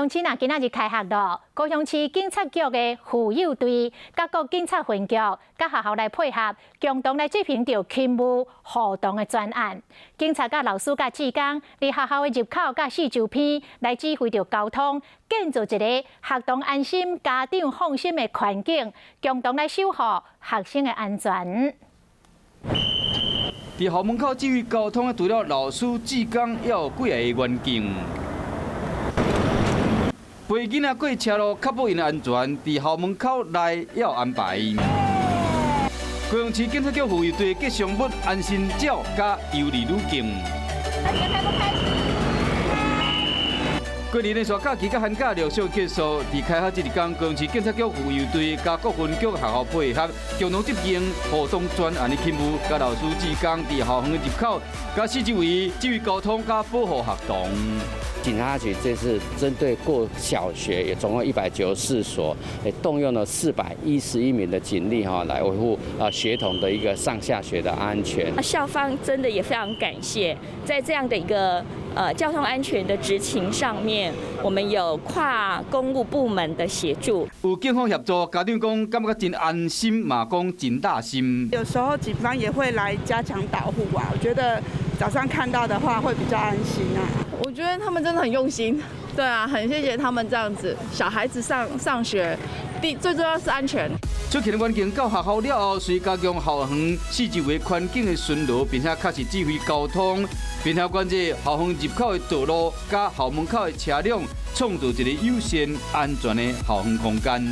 雄市若今仔日開學囉，高雄市警察局的婦幼隊、佮各警察分局、佮學校來配合，共同來執行著勤務護同的專案。警察佮老師佮志工，佇學校的入口佮四周邊來指揮著交通，建造一个學童安心、家長放心的環境，共同來守護學生的安全。佇校門口指揮交通的，除了老師、志工，猶有幾个員警。陪囡仔過車路，確保𪜶的安全。佇校門口內也有安排。高雄市警察局婦幼隊吉祥物安心鳥佮優利女警。過年連續假期佮寒假陸續結束，佇開學這一工，高雄市警察局婦幼隊佮各分局學校配合，共同執行護同專案的勤務，佮老師志工佇校園的入口，佮四周圍指揮交通佮保護學童。警察局這次針對各小學，也總共194所，也動用了411名的警力哈，來維護啊學童的一個上下學的安全。校方真的也非常感謝，在這樣的一個交通安全的執勤上面，我們有跨公務部門的協助。有警方協助，家長講感覺真安心，嘛講真擔心。有時候警方也會來加強導護啊，我覺得早上看到的話會比較安心啊。我覺得他們真的很用心，對啊，很謝謝他們這樣子，小孩子上上學，第最重要是安全。出勤的員警到學校了後，隨加強校園四周圍環境的巡邏，並且確實指揮交通，並且管制校園入口的道路佮校門口的車輛，創造一个友善安全的校園空間。